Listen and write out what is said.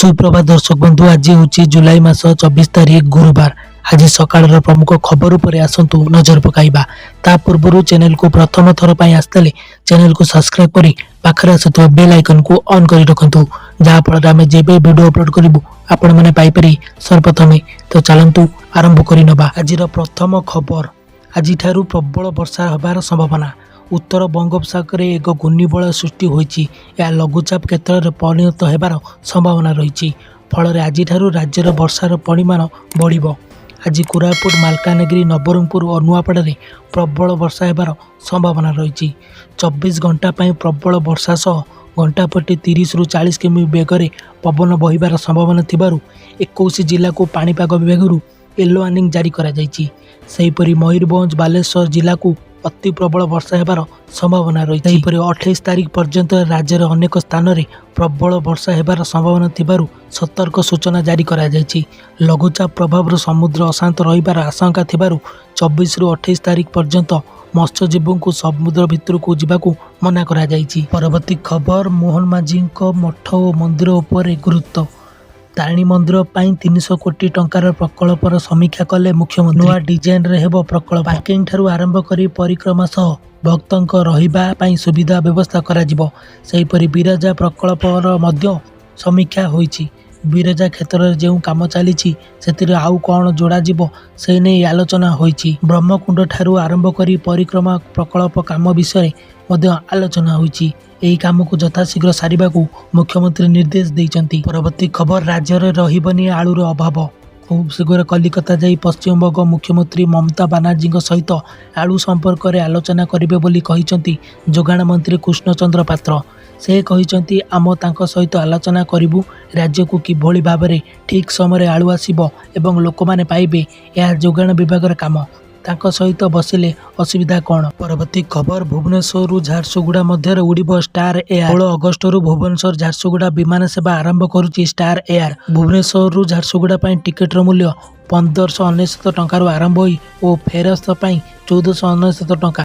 ସୁପ୍ରଭାତ ଦର୍ଶକ ବନ୍ଧୁ। ଆଜି ହେଉଛି ଜୁଲାଇ ମାସ 24 ତାରିଖ, ଗୁରୁବାର। ଆଜି ସକାଳର ପ୍ରମୁଖ ଖବର ଉପରେ ଆସନ୍ତୁ ନଜର ପକାଇବା। ତା ପୂର୍ବରୁ ଚ୍ୟାନେଲକୁ ପ୍ରଥମ ଥର ପାଇଁ ଆସିଥିଲେ ଚ୍ୟାନେଲକୁ ସବସ୍କ୍ରାଇବ କରି ପାଖରେ ଆସୁଥିବା ବେଲ୍ ଆଇକନକୁ ଅନ୍ କରି ରଖନ୍ତୁ, ଯାହାଫଳରେ ଆମେ ଯେବେ ଭିଡ଼ିଓ ଅପଲୋଡ଼ କରିବୁ ଆପଣମାନେ ପାଇପାରିବେ ସର୍ବପ୍ରଥମେ। ତ ଚାଲନ୍ତୁ ଆରମ୍ଭ କରିନେବା ଆଜିର ପ୍ରଥମ ଖବର। ଆଜିଠାରୁ ପ୍ରବଳ ବର୍ଷା ହେବାର ସମ୍ଭାବନା। ଉତ୍ତର ବଙ୍ଗୋପସାଗରରେ ଏକ ଘୂର୍ଣ୍ଣିବଳୟ ସୃଷ୍ଟି ହୋଇଛି। ଏହା ଲଘୁଚାପ କ୍ଷେତ୍ରରେ ପରିଣତ ହେବାର ସମ୍ଭାବନା ରହିଛି। ଫଳରେ ଆଜିଠାରୁ ରାଜ୍ୟରେ ବର୍ଷାର ପରିମାଣ ବଢ଼ିବ। ଆଜି କୋରାପୁଟ, ମାଲକାନଗିରି, ନବରଙ୍ଗପୁର ଓ ନୂଆପଡ଼ାରେ ପ୍ରବଳ ବର୍ଷା ହେବାର ସମ୍ଭାବନା ରହିଛି। 24 ଘଣ୍ଟା ପାଇଁ ପ୍ରବଳ ବର୍ଷା ସହ ଘଣ୍ଟା ପ୍ରତି 30ରୁ 40 କିମି ବେଗରେ ପବନ ବହିବାର ସମ୍ଭାବନା ଥିବାରୁ 21 ଜିଲ୍ଲାକୁ ପାଣିପାଗ ବିଭାଗରୁ ୟେଲୋ ୱାର୍ଣ୍ଣିଂ ଜାରି କରାଯାଇଛି। ସେହିପରି ମୟୂରଭଞ୍ଜ, ବାଲେଶ୍ୱର ଜିଲ୍ଲାକୁ ଅତି ପ୍ରବଳ ବର୍ଷା ହେବାର ସମ୍ଭାବନା ରହିଛି। ସେହିପରି 28 ତାରିଖ ପର୍ଯ୍ୟନ୍ତ ରାଜ୍ୟର ଅନେକ ସ୍ଥାନରେ ପ୍ରବଳ ବର୍ଷା ହେବାର ସମ୍ଭାବନା ଥିବାରୁ ସତର୍କ ସୂଚନା ଜାରି କରାଯାଇଛି। ଲଘୁଚାପ ପ୍ରଭାବରୁ ସମୁଦ୍ର ଅଶାନ୍ତ ରହିବାର ଆଶଙ୍କା ଥିବାରୁ 24ରୁ 28 ତାରିଖ ପର୍ଯ୍ୟନ୍ତ ମତ୍ସ୍ୟଜୀବୀଙ୍କୁ ସମୁଦ୍ର ଭିତରକୁ ଯିବାକୁ ମନା କରାଯାଇଛି। ପରବର୍ତ୍ତୀ ଖବର, ମୋହନ ମାଝୀଙ୍କ ମଠ ଓ ମନ୍ଦିର ଉପରେ ଗୁରୁତ୍ୱ। ତାରିଣୀ ମନ୍ଦିର ପାଇଁ 300 କୋଟି ଟଙ୍କାର ପ୍ରକଳ୍ପର ସମୀକ୍ଷା କଲେ ମୁଖ୍ୟମନ୍ତ୍ରୀ। ନୂଆ ଡିଜାଇନରେ ହେବ ପ୍ରକଳ୍ପ। ପାର୍କିଂ ଠାରୁ ଆରମ୍ଭ କରି ପରିକ୍ରମା ସହ ଭକ୍ତଙ୍କ ରହିବା ପାଇଁ ସୁବିଧା ବ୍ୟବସ୍ଥା କରାଯିବ। ସେହିପରି ବିରଜା ପ୍ରକଳ୍ପର ମଧ୍ୟ ସମୀକ୍ଷା ହୋଇଛି। ବିରଜା କ୍ଷେତ୍ରରେ ଯେଉଁ କାମ ଚାଲିଛି, ସେଥିରେ ଆଉ କ'ଣ ଯୋଡ଼ାଯିବ, ସେ ନେଇ ଆଲୋଚନା ହୋଇଛି। ବ୍ରହ୍ମକୁଣ୍ଡ ଠାରୁ ଆରମ୍ଭ କରି ପରିକ୍ରମା ପ୍ରକଳ୍ପ କାମ ବିଷୟରେ ମଧ୍ୟ ଆଲୋଚନା ହୋଇଛି। ଏହି କାମକୁ ଯଥାଶୀଘ୍ର ସାରିବାକୁ ମୁଖ୍ୟମନ୍ତ୍ରୀ ନିର୍ଦ୍ଦେଶ ଦେଇଛନ୍ତି। ପରବର୍ତ୍ତୀ ଖବର, ରାଜ୍ୟରେ ରହିବନି ଆଳୁର ଅଭାବ। ଖୁବ୍ ଶୀଘ୍ର କଲିକତା ଯାଇ ପଶ୍ଚିମବଙ୍ଗ ମୁଖ୍ୟମନ୍ତ୍ରୀ ମମତା ବାନାର୍ଜୀଙ୍କ ସହିତ ଆଳୁ ସମ୍ପର୍କରେ ଆଲୋଚନା କରିବେ ବୋଲି କହିଛନ୍ତି ଯୋଗାଣ ମନ୍ତ୍ରୀ କୃଷ୍ଣଚନ୍ଦ୍ର ପାତ୍ର। ସେ କହିଛନ୍ତି, ଆମେ ତାଙ୍କ ସହିତ ଆଲୋଚନା କରିବୁ, ରାଜ୍ୟକୁ କିଭଳି ଭାବରେ ଠିକ୍ ସମୟରେ ଆଳୁ ଆସିବ ଏବଂ ଲୋକମାନେ ପାଇବେ। ଏହା ଯୋଗାଣ ବିଭାଗର କାମ। ତାଙ୍କ ସହିତ ବସିଲେ ଅସୁବିଧା କ'ଣ? ପରବର୍ତ୍ତୀ ଖବର, ଭୁବନେଶ୍ୱରରୁ ଝାରସୁଗୁଡ଼ା ମଧ୍ୟରେ ଉଡ଼ିବ ଷ୍ଟାର ଏୟାର। 16 ଅଗଷ୍ଟରୁ ଭୁବନେଶ୍ୱର ଝାରସୁଗୁଡ଼ା ବିମାନ ସେବା ଆରମ୍ଭ କରୁଛି ଷ୍ଟାର ଏୟାର। ଭୁବନେଶ୍ୱରରୁ ଝାରସୁଗୁଡ଼ା ପାଇଁ ଟିକେଟର ମୂଲ୍ୟ 1599 ଟଙ୍କାରୁ ଆରମ୍ଭ ହୋଇ ଓ ଫେରସ୍ତ ପାଇଁ 1499 ଟଙ୍କା।